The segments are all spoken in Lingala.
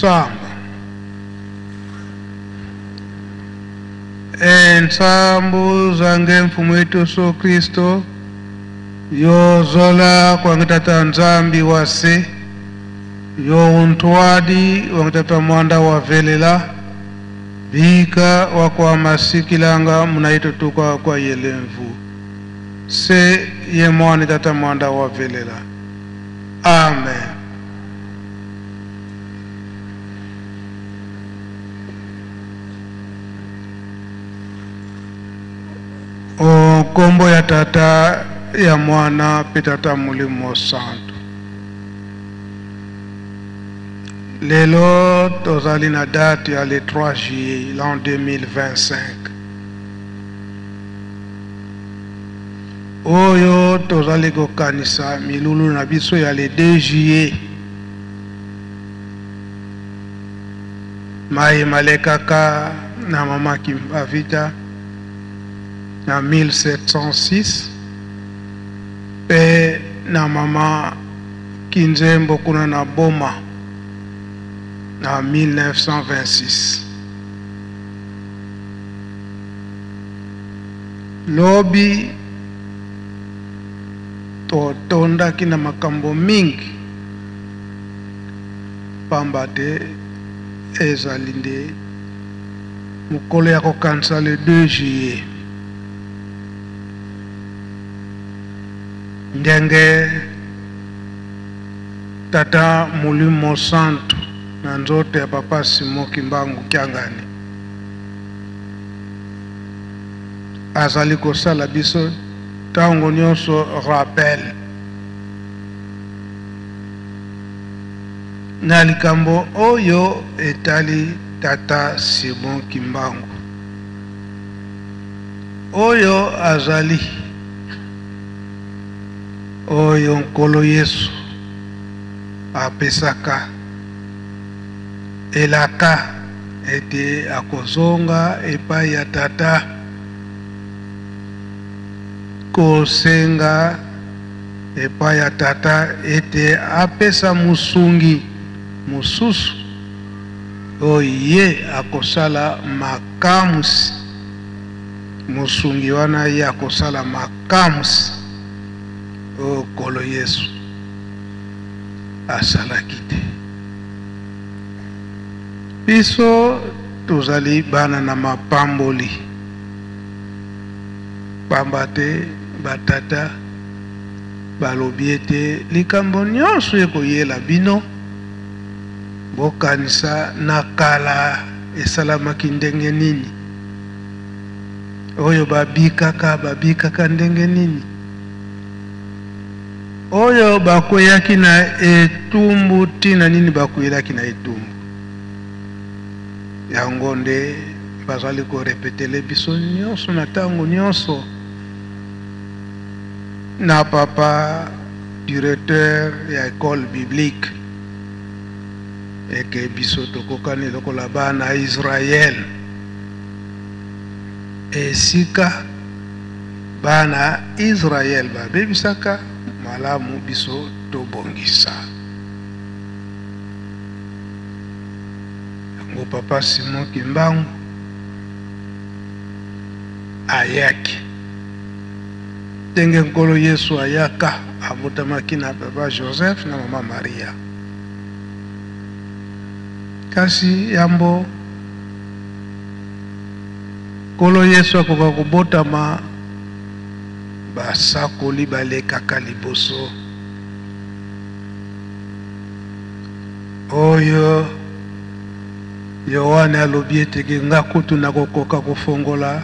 Samba. Ensambu zange mfumu wetu Yesu Kristo yozola kwange tata Nzambi wase yo untwadi wange tata mwanda wa velela bika wakwa masikilanga munaitutuka kwa yelemvu se ye mwani tata mwanda wa velela. Amen. O nkombo ya Tata, ya Mwana mpe Tata Molimo Santu. Lelo tozali na date ya le 3 juillet l'an 2025. Oyo tozali kokanisa milulu na biso ya le 2 juillet. Maye malekaka na mama Kimpavita na 1706 mpe na mama Kinzembo kuna na Boma na 1926. Lobi totondaki na makambo mingi pamba te ezali nde mokolo ya kokanisa le 2 juillet. Ndenge Tata Molimo Santu na nzoto ya Papa Simon Kimbangu Kiangani azali kosala biso ntango nyonso rappel na likambo oyo etali Tata Simon Kimbangu oyo azali oyo Nkolo Yesu apesaka elaka ete akozonga epai ya Tata kosenga epai ya Tata ete apesa mosungi mosusu oyo ye akosala makamwisi. Mosungi wana ye akosala makamwisi oyo Nkolo Yesu asalaki te. Biso tozali bana na mapamboli, pamba te batata balobi ete likambo nyonso ekoyela bino, bokanisa na kala esalamaki ndenge nini, oyo babikaka babikaka ndenge nini, oyo bakweyaki na etumbu ntina nini bakweyelaki na etumbu. Yango nde bazali korepetele biso nyonso na ntango nyonso na papa directeur ya ecole biblique eke biso tokokani lokola bana ya Israël esika bana Israël babebisaka malamu biso tobongisa yango. Papa Simon Kimbangu ayaki ndenge Nkolo Yesu ayaka, abotamaki na papa Joseph na mama Maria. Kasi yambo Nkolo Yesu akoka kobotama, basakoli balekaka liboso. Oyo Yoane alobi ete ke nga kutu nakokoka kofongola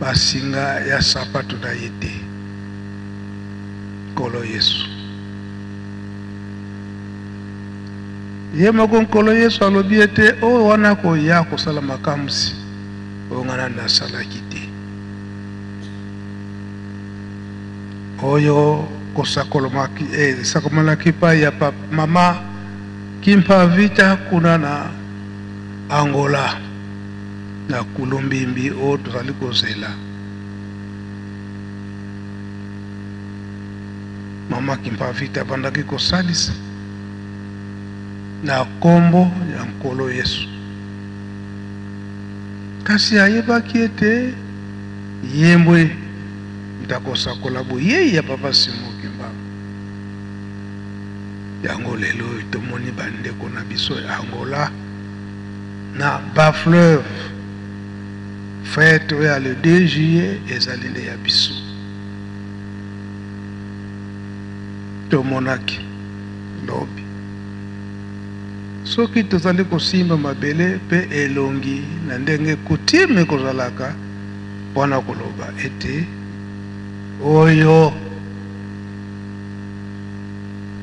basinga ya sapatu na ye te. Nkolo Yesu. Ye moko Nkolo Yesu alobi ete oyo wana akoya kosala makamwisi oyo nga nani nasalaki te. Oyo kosakolomaki eh, esakomalaki epai ya mama Kimpa Vita kuna na Angola na Kulumbimbi oyo tozali kozela. Mama Kimpa Vita abandaki kosalisa. na nkombo ya Nkolo Yesu. Kasi ayebaki ete ye mbwe moto akosakola boyei ya Papa Simon Kimbangu. Yango lelo oyo tomoni bandeko na biso ya Angola na Bas-Fleuve, fete oyo ya le 2 juillet ezali nde ya biso. Tomonaki lobi soki tozali kosimba mabele mpe elongi na ndenge coutume ekozalaka mpo na koloba ete oyo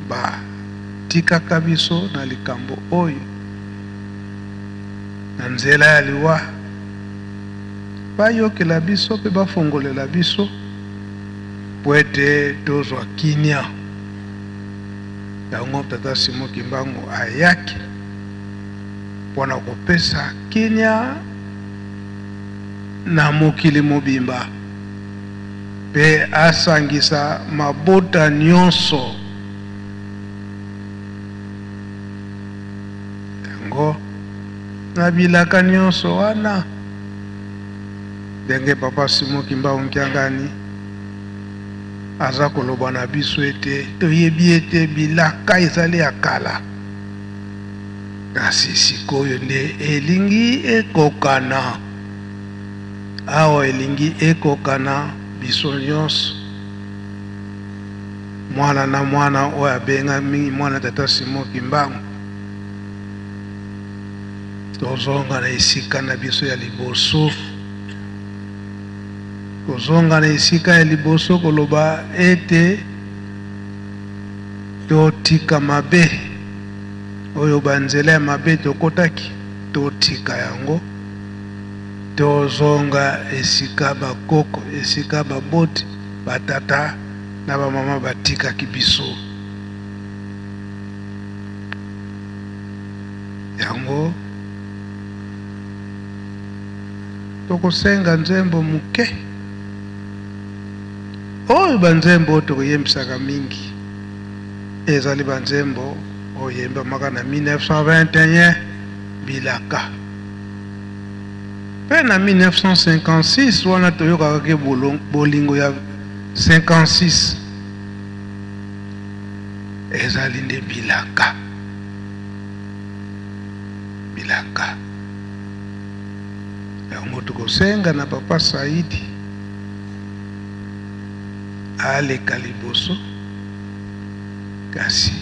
ba tikaka biso na likambo oyo na nzela ya liwa, bayokela biso mpe bafongolela biso mpo ete tozwa kimia. Yango Tata Simon Kimbangu ayaki mpo na kopesa kimia na mokili mobimba mpe asangisa mabota nyonso. Yango na bilaka nyonso wana, ndenge Papa Simon Kimbangu Kiangani aza koloba na biso ete toyebi ete bilaka ezali ya kala, kasi sikoyo nde elingi ekokana. Awa elingi ekokana biso nyonso, mwana na mwana oyo abengami mwana Tata Simon Kimbangu, tozonga na esika na biso ya liboso. Kozonga na esika ya liboso koloba ete totika mabe oyo, banzela ya mabe tokotaki, totika yango, tozonga esika bakoko, esika baboti, batata na bamama batikaki biso. Yango tokosenga nzembo moke oyo, banzembo oyo tokoyembisaka mingi ezali banzembo oyo eyembamaka na 1921 bilaka, mpe na 1956 wana toyokaka ke bolingo ya 56 ezali nde bilaka, bilaka. Yango tokosenga na Papa Saidi aleka liboso, kasi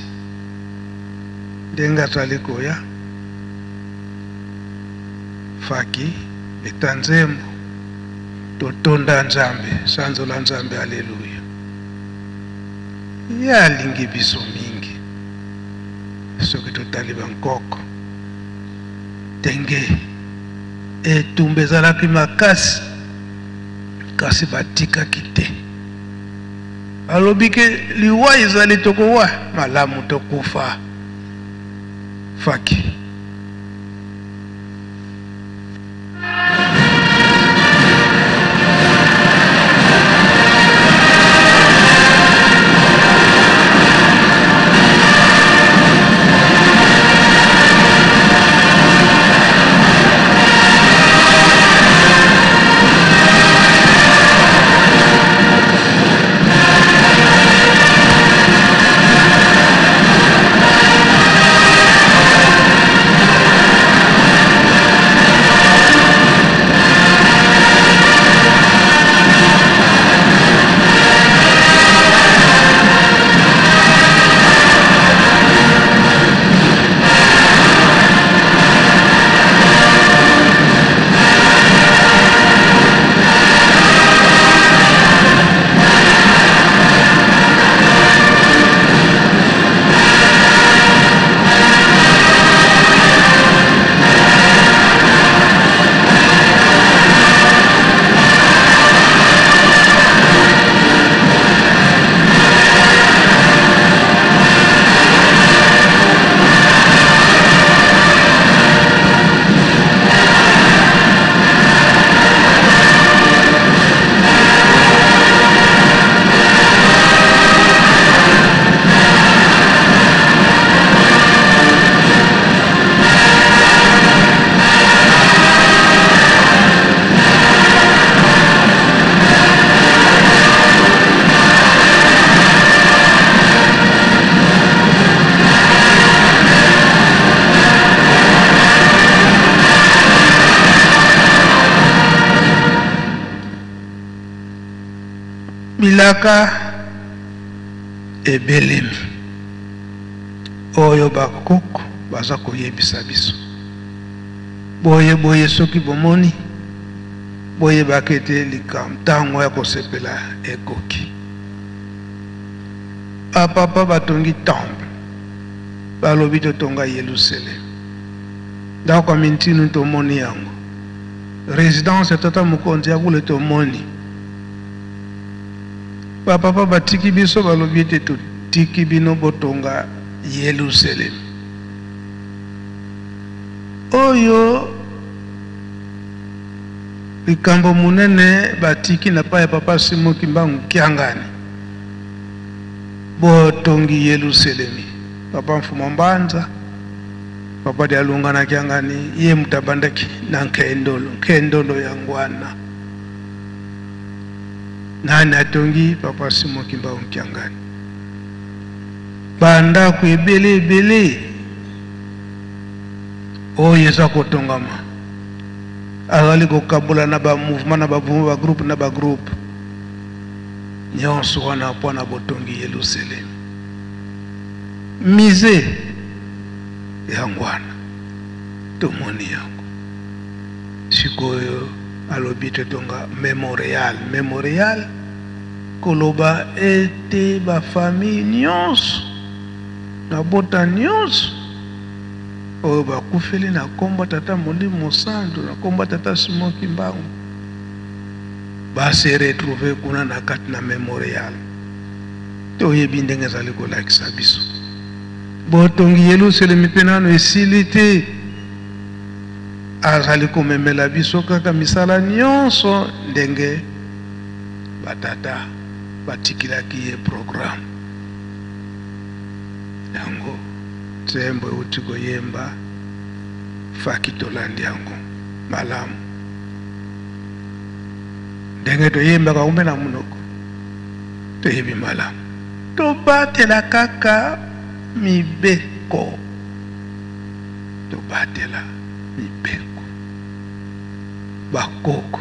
ndenge azali koya, faki beta nzembo totonda Nzambe, sanzola Nzambe, aleluya. Ye alingi biso mingi. Soki totali bankoko ndenge etumba ezalaki makasi, kasi batikaki te. Balobi ke liwa ezali, tokowa malamu tokufa. Faki. Bilaka ebelemi oyo bakoko baza koyebisa biso. Boye boye soki bomoni, boyebaka ete likambo ntango ya kosepela ekoki. Bapapa batongi temple, balobi totonga Yelusalemi. Ndako ya mintinu tomoni yango, residence ya tata mokonzi ya bule tomoni. Bapapa batiki biso, balobi ete totiki bino botonga Yelusalemi. Oyo likambo monene batiki na pa ya papa Simon Kimbangu Kiangani. Botongi Yelusalemi. Papa Mfumu Mbanza, papa Dialunga na Kiangani, ye moto abandaki na nkendolo, nkendolo yango wana. Nani atongi? Papa Simon Kimbangu Kiangani. Bandako ebele ebele oyo eza kotongama, azali kokabola na ba mouvement na ba mouvement, ba groupe na ba groupe nyonso wana mpo na botongi Yelusalemi. Musée yango wana tomoni yango sikoyo. Alobi totonga memorial, memorial koloba ete ba famille nyonso na bota nyonso oyo bakufeli na kombo Tata Molimo Mosantu, na kombo Tata Simon Kimbangu, ba se retrouver kuna na kati na memorial. Toyebi ndenge ezali kolakisa biso botongi Yelusalemi mpe nano esili te. Azali komemela biso kaka misala nyonso ndenge batata batikilaki ye programme. Yango nzembo euti koyemba faki, tolandi yango malamu ndenge toyembaka yango mpe na monoko toyebi malamu. Tobatela kaka mibeko, tobatela mibeko. Bakoko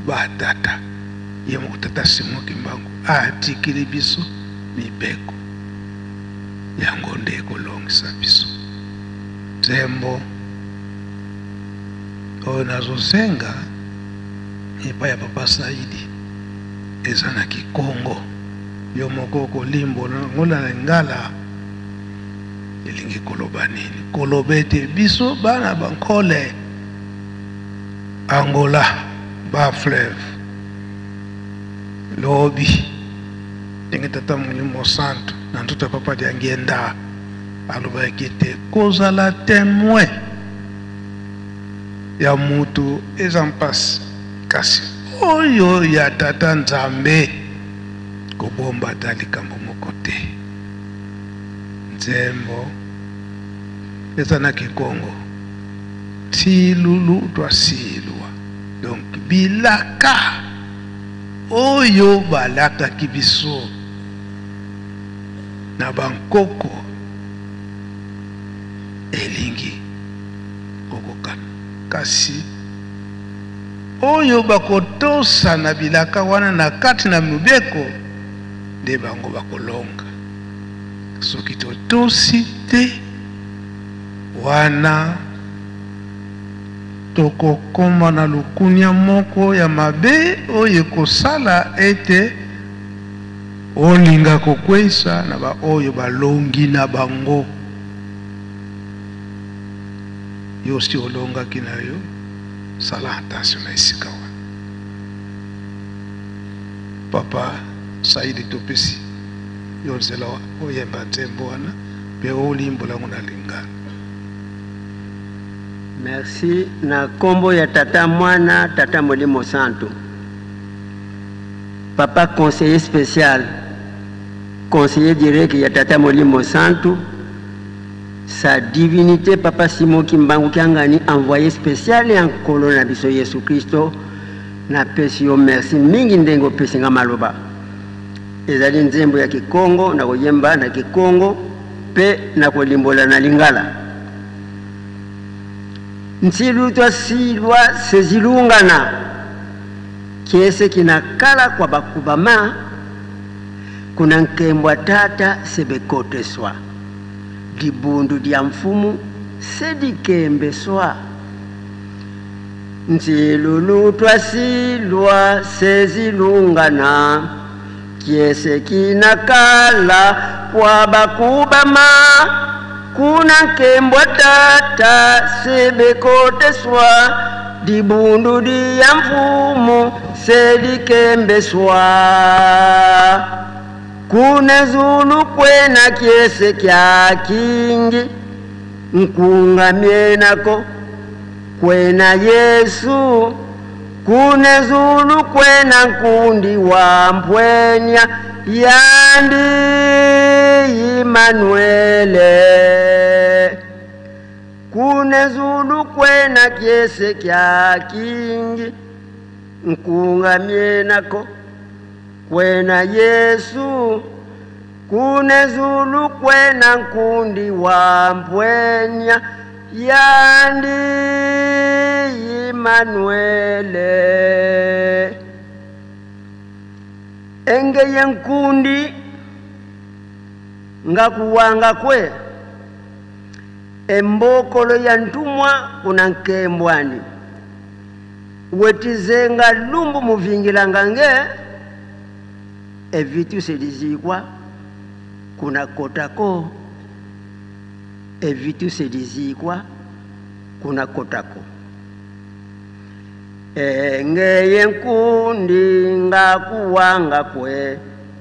batata, ye moko tata Simon Kimbangu atikeli biso mibeko, yango nde ekolongisa biso. Nzembo oyo nazosenga epai ya papa Saidi eza na Kikongo, yo moko okolimbola yango na Lingala. Elingi koloba nini? Koloba ete biso bana bankole Angola ba fleuve lobi ndenge tata Molimo Santu na nzoto ya papa Diangienda alobaki ete kozala temoin ya mutu eza mpasi, kasi oyo ya tata Nzambe kobomba ata likambo moko te. Nzembo eza na Kikongo tilulu twasilwa, donc bilaka oyo balakaki biso na bankoko elingi kokokana, kasi oyo bakotosa na bilaka wana na kati na mibeko nde bango bakolonga. Soki totosi te, wana tokokoma na lokunia moko ya mabe oyo ekosala ete olinga kokweisa na baoyo balongi na bango. Yo si olongaki na yo, sala attention na esika wana. Papa Saidi, topesi yo nzela oyemba nzembo wana mpe olimbola yango na lingala. Merci na kombo ya tata mwana tata molimo santu papa conseiller special conseiller direct ya tata molimo santu sa divinité papa Simon Kimbangu Kiangani envoyé spécial ya nkolo na biso Yesu Kristo. Napesi yo merci mingi ndenge opesi nga maloba. Ezali nzembo ya kikongo, nakoyemba na kikongo pe nakolimbola na lingala. Nsilu twasilwa sezilungana kiese kinakala kwa bakubama Kuna nkembwa tata sebekoteswa, dibundu dia mfumu sedikembeswa. Nzilulu twasilwa sezilungana, kiese kinakala kwabakubama. Kuna nkembwa tata sebekoteswa, dibundu dia mfumu sedikembeswa. Kuna zulu kwena kiese kya kingi, nkunga mienako kwena Yesu. Kuna zulu kwena nkundi wa mpwenya yandi Imanuele. Kuna zulu kwena kiese kya kingi, nkunga mienako kwena Yesu. Kuna zulu kwena nkundi wa mpwenya yandi Imanuele. Enge yenkundi ngakuwanga kwe embokolo ya ntumwa kuna nkembwani wetizenga lumbu muvingilanga nge evitu selizikwa kuna kotako evitu selizikwa kuna kotako. Enge yenkundi ngakuwanga kwe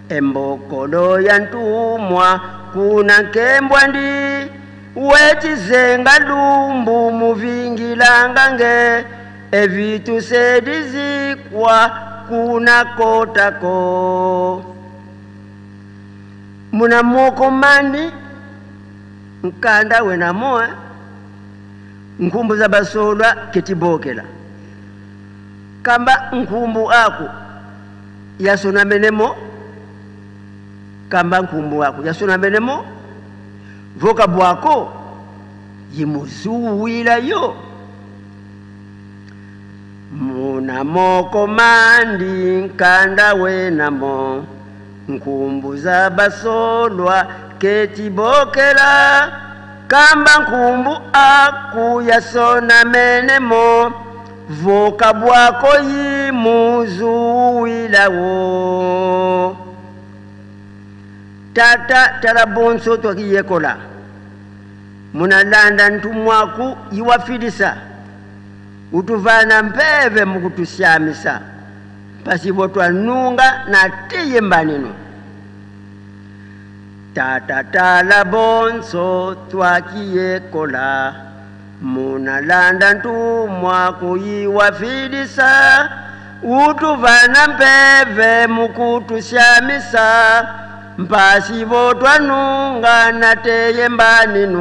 embokolo ya ntumwa kuna nkembwandi wetizenga lumbu muvingilanga nge evitu selizikwa kuna kotako. Muna moko mani nkanda wena moe nkumbu za basolwa ketibokela kamba nkumbu aku yasona menemo kamba nkumbu aku yasona menemo voka bwako yimuzuwila yo. Muna moko mandi nkanda wenamo nkumbu za basolwa ketibokela kamba nkumbu aku yasona menemo voka bwako yimuzuwilawo. Tata tarabonso twakiyekola munalanda ntumwaku yiwafilisa utuvana mpeve mukutusyamisa pasipo twanunga na tiye mbanino. Tata talabonso twakiyekola munalanda ntumwa kuyiwafilisa utuvana mpeve mukutusyamisa mpasipo twanunga na teye mbaninu.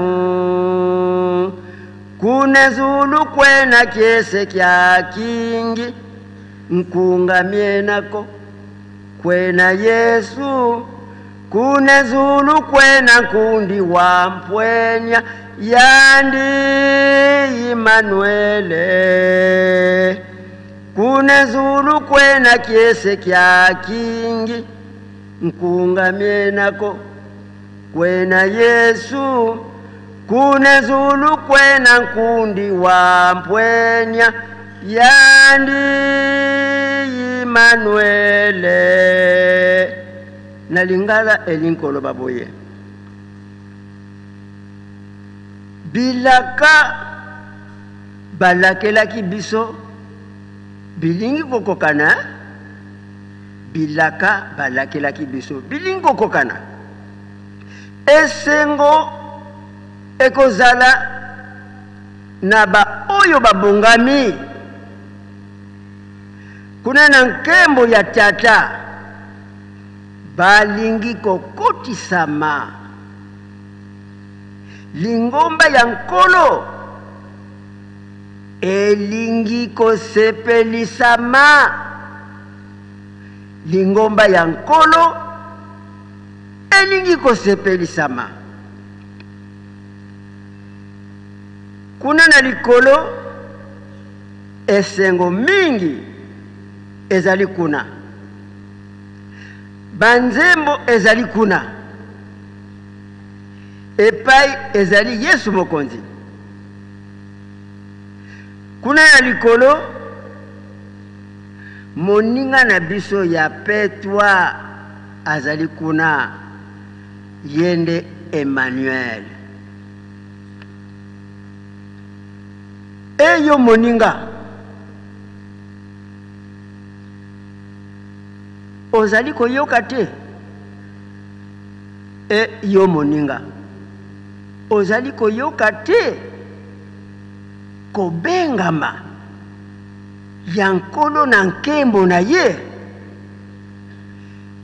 Kune zulu kwena kiese kya kingi nkunga mienako kwena Yesu. Kune zulu kwena nkundi wa mpwenya yandi Imanuele. Kune zulu kwena kiese kya kingi nkunga mienako kwena Yesu. Kune zulu kwena nkundi wa mpwenya yandi Imanuele. Nalingala elinkolo baboye bilaka balakelaki biso bilingi kokokana bilaka balakelaki biso bilingi kokokana esengo ekozala na ba oyo babongami kuna na nkembo ya tata balingi kokotisama lingomba ya nkolo elingi kosepelisama lingomba ya nkolo elingi kosepelisama kuna na likolo esengo mingi ezali kuna. Banzembo ezali kuna epai ezali Yesu Mokonzi. Kuna na likolo, moninga na biso ya petwa azali kuna, ye nde Emmanuel. E yo moninga, ozali koyoka te? E yo moninga, ozali koyoka te kobengama ya Nkolo na nkembo na ye?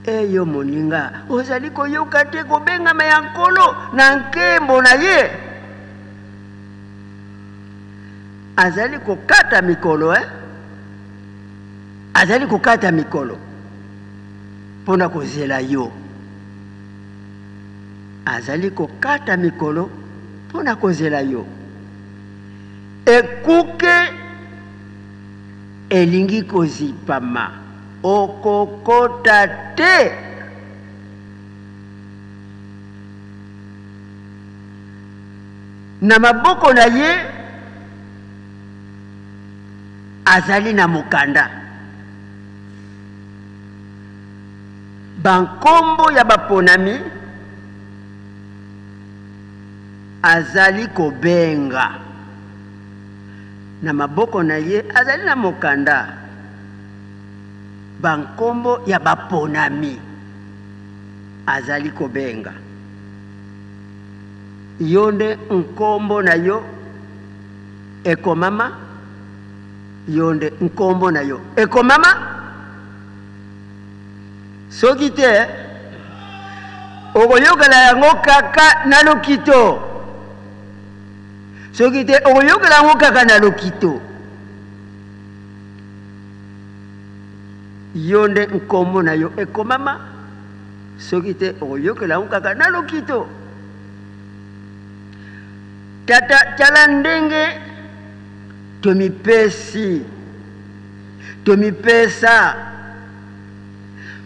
E yo moninga, ozali koyoka te kobengama ya Nkolo na nkembo na ye? Azali kokata mikolo, eh? Azali kokata mikolo mpo na kozela yo. Azali kokata mikolo mpo na kozela yo. Ekuke elingi kozipama, okokota te. Na maboko na ye azali na mokanda. Bankombo ya baponami azali kobenga. Na maboko na ye azali na mokanda. Bankombo ya baponami azali kobenga. Yo nde nkombo na yo ekomama? Yo nde nkombo na yo ekomama? Soki te, okoyokela yango kaka na lokito. Soki te, okoyokela yango kaka na lokito. Yo nde nkombo na yo ekomama? Soki te, okoyokela yango kaka na lokito. Tata, tala ndenge tomipesi, tomipesa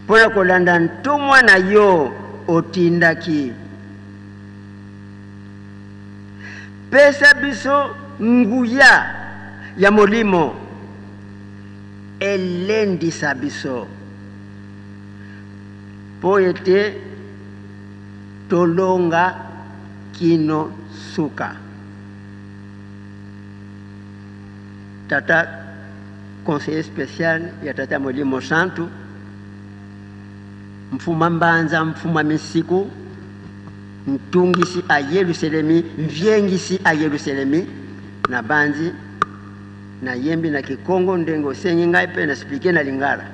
mpo na kolanda ntomwa na yo otindaki. Pesa biso nguya ya Molimo, elendisa biso mpo ete tolonga kino suka. Tata conseiller special ya Tata Molimo Santu, Mfuma Mbanza, Mfuma Misiku, Ntungisi a Yeluselemi, Mviengisi a Yeluselemi, nabanzi nayembi na Kikongo ndenge osengi ngai mpe na expliquer na Lingala.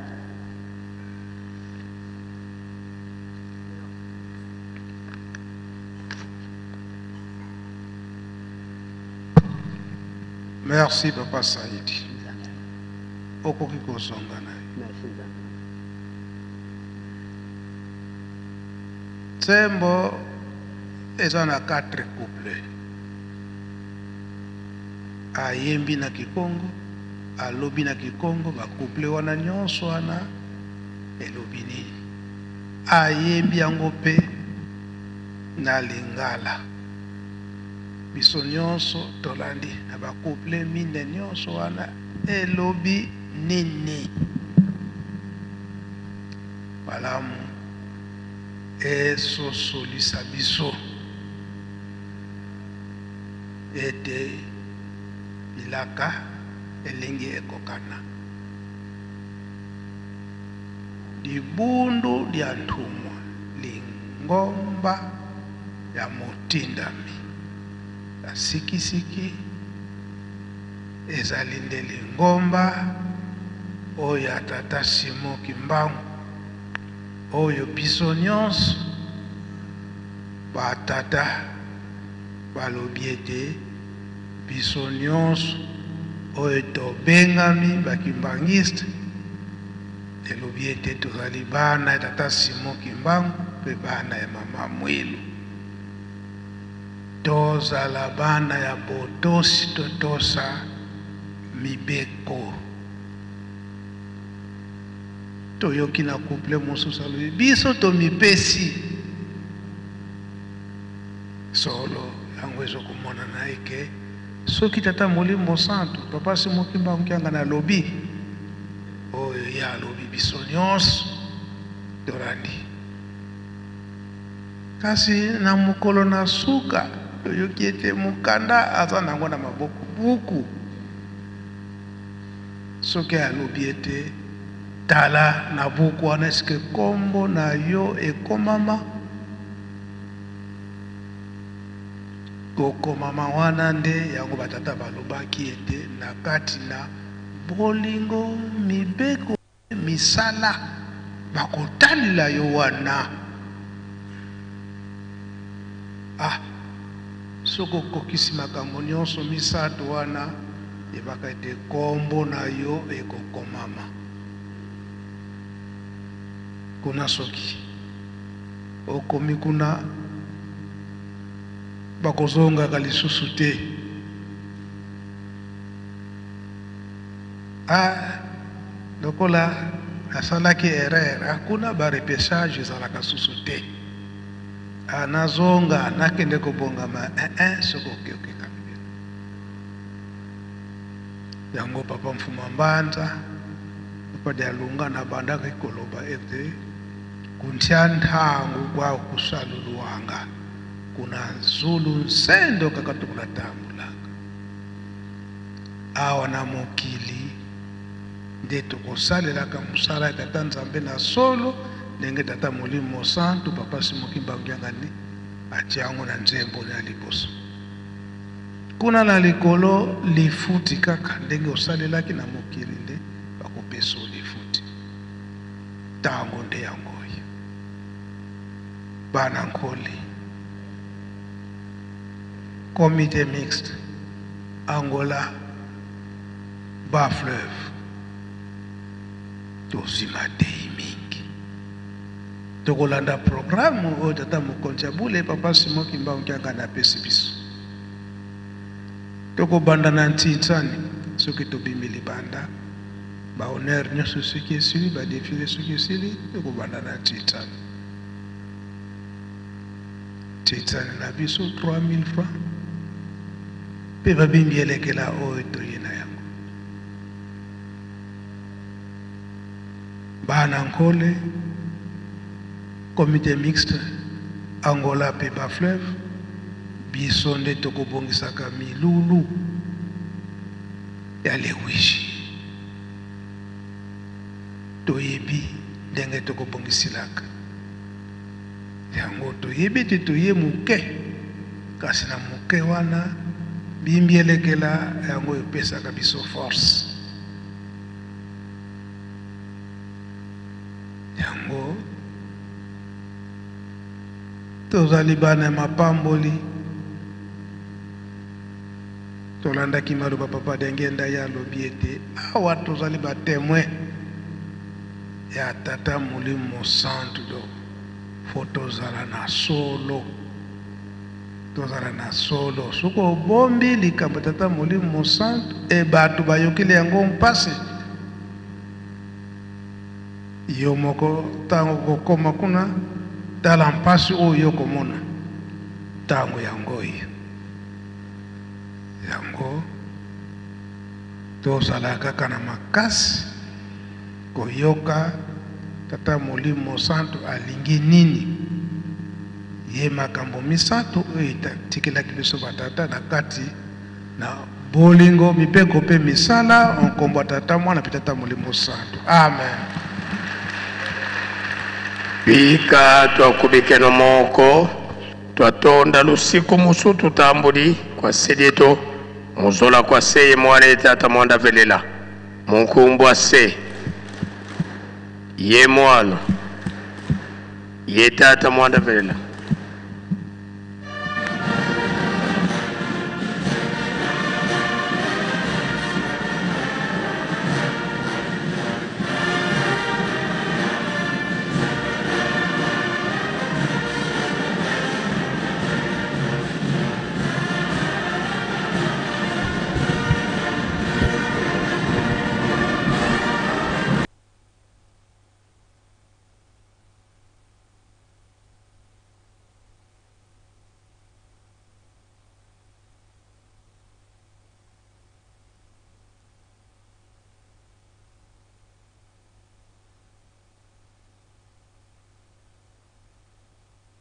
Merci papa Saidi. Okoki kozonga na yo. Merci Nzambe. Nzembo eza na 4 couplets. Ayembi na Kikongo, alobi na Kikongo, ba couplets wana nyonso wana elobi nini? Ayembi yango pe na Lingala. Biso nyonso tolandi na ba couplets mine nyonso wana elobi nini? Malamu esosolisa biso ete bilaka elingi ekokana. Libundu lya ntumwa, lingomba ya motindami ya sikisiki, ezali nde lingomba oyo ya Tata Simon Kimbangu, oyo biso nyonso ba tata balobi ete biso nyonso oyo tobengami ba Kimbanguiste, elobi ete tozali bana ya Tata Simon Kimbangu mpe bana ya Mama Mwilu. Tozala bana ya botosi, totosa mibeko. Toyoki na couple mosusu alobi biso tomipesi solo. Yango ezokomonana eke soki Tata Molimo Santu Papa Simon Kimbangu Kiangani alobi oyo ye alobi, biso nyonso tolandi. Kasi na mokolo na suka toyoki ete mokanda aza nango na maboko, buku, soki alobi ete tala na buku wana eske kombo na yo ekomama, kokomama wana nde yango batata balobaki ete na kati na bolingo mibeko misala bakotalela yo wana. Ah, soki okokisi makambo nyonso misato wana, yebaka ete kombo na yo ekokomama kuna. Soki okomi kuna, bakozongaka lisusu te. Ah, lokola nasalaki erreur, ah, kuna ba repêchage ezalaka susu te. Ah, nazonga nakende kobongama. Eh, eh, soki oke okeka yango. Papa Mfuma Mbanza, Papa Dialunga na bandaki koloba ete kuntia ntangu kwa kusaluluwanga kuna zulu nsendo kaka tukunatambulaka awa na mokili, nde tokosalelaka mosala ya Tata Nzambe na solo, ndenge Tata Molimo Santu Papa Simon Kimbangu Kiangani atia yango na nzembo ya liboso. Kuna na likolo lifuti kaka ndenge osalelaki na mokili nde bakopesa lifuti. Ntango nde yango oyo, bana Nkoli, comité mixte Angola Bas Fleuve, tozwi matei mingi. Tokolanda programme oyo Tata Mokonzi ya bule Papa Simon Kimbangu Kiangani apesi biso. Tokobanda na ntintsani. Soki tobimi libanda, bahonneur nyonso soki esili, badéfilé soki esili, tokobanda na ntintsani. Ntintsani na biso 3000 francs, mpe babimbi elekela oyo toye na yango. Bana Nkole, comité mixte Angola mpe Bas-Fleuve, biso nde tokobongisaka milulu ya lewiji. Toyebi ndenge tokobongisilaka yango. Toyebi ete toye moke, kasi na moke wana bimbi elekela yango epesaka biso force. Yango tozali bana ya mapamboli. Tolandaki maloba Papa Dengenda, ye alobi ete awa tozali batémoin ya Tata Molimo Santu. Do fo tozala na solo, tozala na solo. Soki obombi likambo Tata Molimo Santu, e bato bayokeli yango mpasi. Yo moko ntango kokóma kuna, tala mpasi oyo yo komona. Ntango yango oyo, yango tozala kaka na makasi koyoka Tata Molimo Santu alingi nini. Ye makambo misato oyo etikelaki biso batata na kati na bolingo, mibeko mpe misala, nkombo ya Tata, Mwana mpe Tata Molimo Santu. Amen. Bika twakubikeno moko twatonda lusiku musu tutambuli kwa selieto muzola kwa seye mwana ye tata mwanda velela munkumbwa se ye mwana ye tata mwanda velela.